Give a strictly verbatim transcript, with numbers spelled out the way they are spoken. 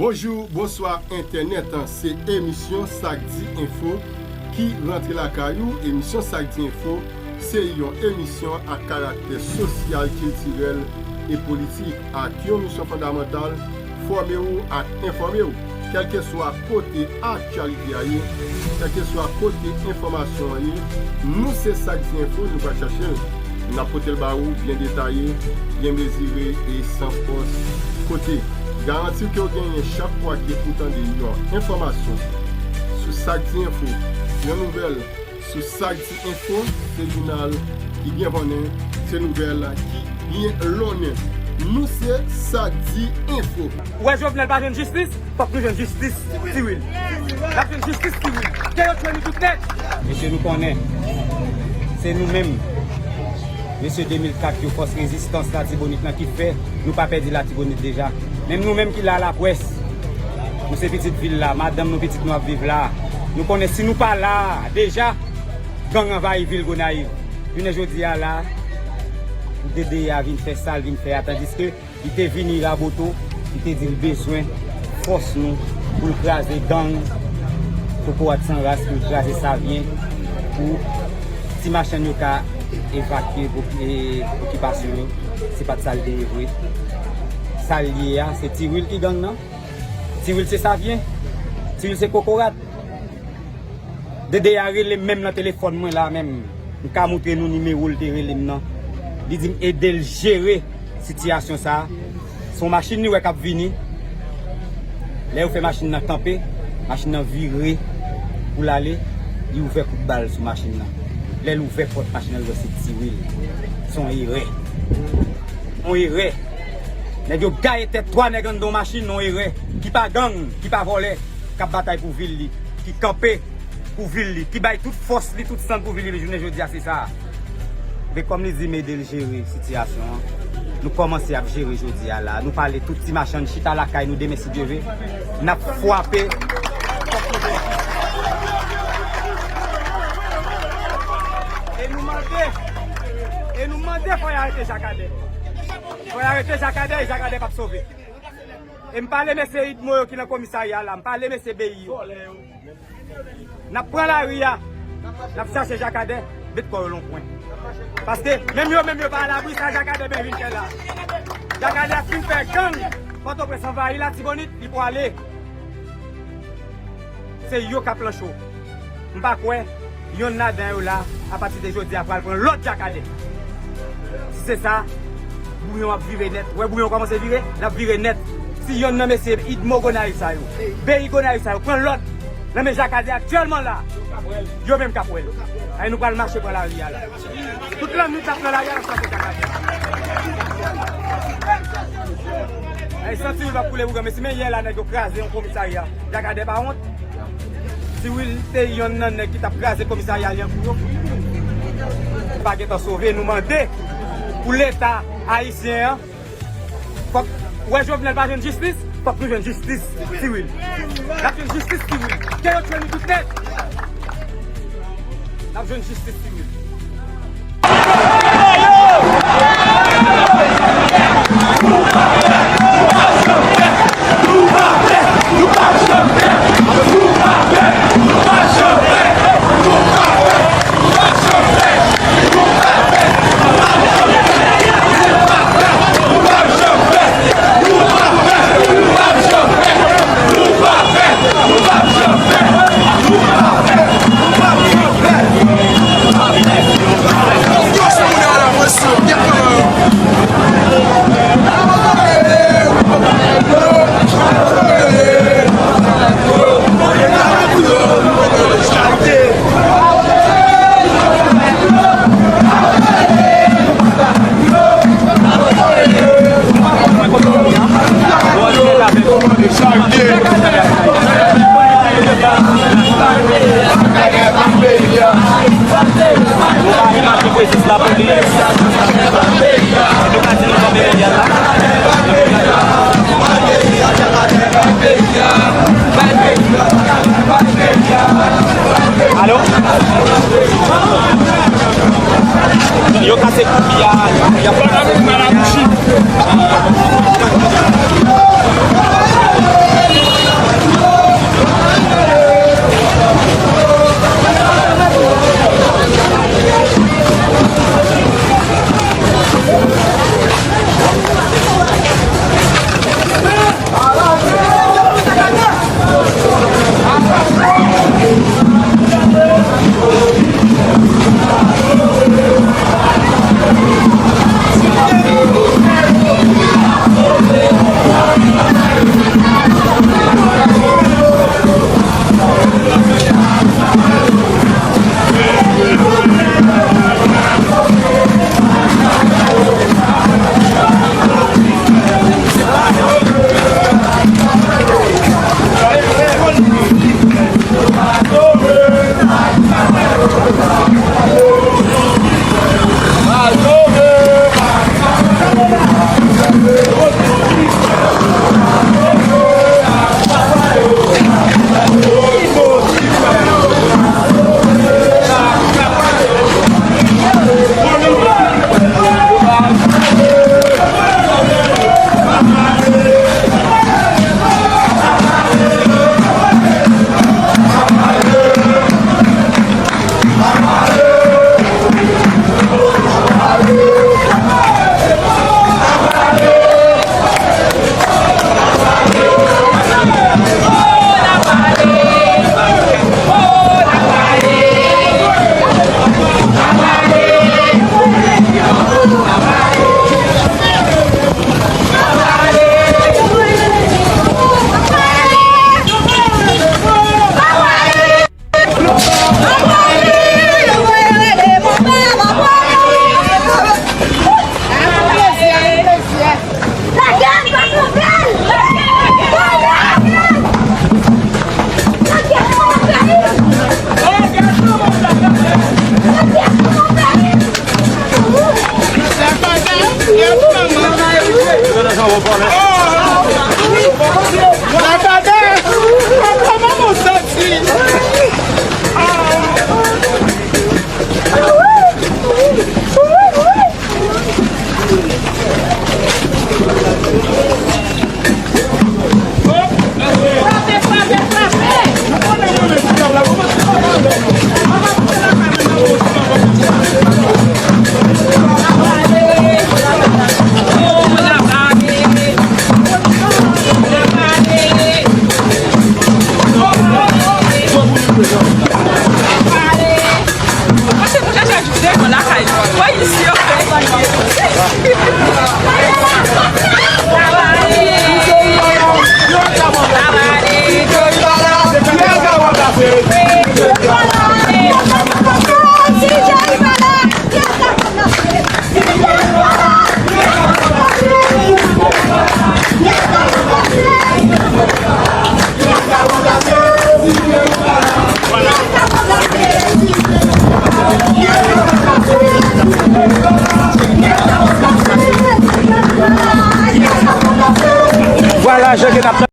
Bonjou, bonswa entènèt, se emisyon Sak Di Enfo ki rantre lakay ou. Emisyon Sak Di Enfo se yon emisyon ak karaktè sosyal, kiltirèl e politik, ak yon misyon fondamantal, fòme w ak enfòme w. Kèlkeswa kote aktyalite a ye, kèlkeswa kote enfòmasyon an ye, nou se Sak Di Enfo, nou pral chache l. N ap pote l ba ou byen detaye, byen mezire e san fòs kote. Garanti w ke w genyen chak fwa ke ou tande yon enfòmasyon sou Sak Di Enfo, yon nouvèl sou Sak Di Enfo, se jounal ki byen konnen, se nouvèl ki byen lonnen. Nou se Sak Di Enfo. Ou wè Jovenel pa jwenn jistis, fòk nou jwenn jistis Tiwil. N ap jwenn jistis Tiwil. Ke yo tchwe nou tout nèt. Mesye, nou konnen se nou menm, mesye de mil kat yo, fòs rezistans Latibonit lan ki fè nou pa pèdi Latibonit deja. Menm nou menm ki la, laprès, nou se pitit vil la, madanm nou, pitit nou ap viv la. Nou konnen si nou pa la deja, gang anvayi vil Gonayiv. Jounen jodi a la, pou D D A vin fè sa l vin fè a, tandiske li te vini raboto, li te di l bezwen fòs nou pou l kraze gang, kokorat san ras, pou l kraze Savyen, pou ti machann yo ka evakye po-, e, okipasyon yo. Se pa t sa l te ye vre. Sa l ye a, se Tiwil ki gang nan. Tiwil se Savyen. Tiwil se kokorat. D D A rele m menm nan telefòn mwen la menm. M ka montre nou nimewo l te rele m nan. Li di m ede l jere sitiyasyon sa a. Se yon machin li wè k ap vini. Lè yo fè machin nan kanpe, machin nan vire pou l ale, li ouvè kout bal sou machin nan. Lè l ouvè pòt machin nan, li wè se Tiwil. Se yon erè. Yon erè. Nèg yo gaye tèt twa nèg anndan yon machin, yon erè. Ki pa gang, ki pa vòlè, k ap batay pou vil li, ki kanpe pou vil li, ki bay tout fòs li, tout san l pou vil li, jounen jodi a, se sa. Men kòm li di m ede l jere sitiyasyon an, nou kòmanse ap jere jodi a la. Nou pale tout ti machann chita lakay nou, demen si Dye ve, n ap frape. E nou mande, e nou mande fò y arete Jakadè. Fò y arete Jakadè, e Jakadè p ap sove. E m pale mesye Idmo yo ki nan komisarya la, m pale mesye Beyi yo. N ap pran lari a, n ap chache Jakadè, met kò yo nan yon kwen. Paske menm yo menm yo pa alabri, sa Jakadè ben vin fè la. Jakadè ap fin fè gang Pòtoprens anvayi Latibonit, li pwale. Se yo k ap lan cho. M pa kwè yonn ladan yo la, apati de jodi a, pral pran lòt Jakadè. Si se sa, bouyon ap vire nèt. Ou wè bouyon kòmanse vire? L ap vire nèt. Si yonn nan mesye Idmo Gonayiv sa yo, Beyi Gonayiv sa yo, pran lòd nan men Jakadè aktyèlman la, yo menm k ap wè l. Ay, nou pral mache pran lari a la. Tout lannwit n ap pran lari a, n ap chache Jakadè. Ay, san Tiwil p ap koule pou gran mesi, men yè la nèg yo kraze yon komisarya. Jakadè pa wont. Tiwil te yonn nan nèg ki t ap kraze komisarya Lyankou yo. Pa gentan sove, nou mande pou Leta ayisyen an. Fòk, ou wè Jovenel pa jwenn jistis, fòk nou jwenn jistis Tiwil. N ap jwenn jistis Tiwil. Ke yo tchwe nou tout nèt. N ap jwenn jistis Tiwil.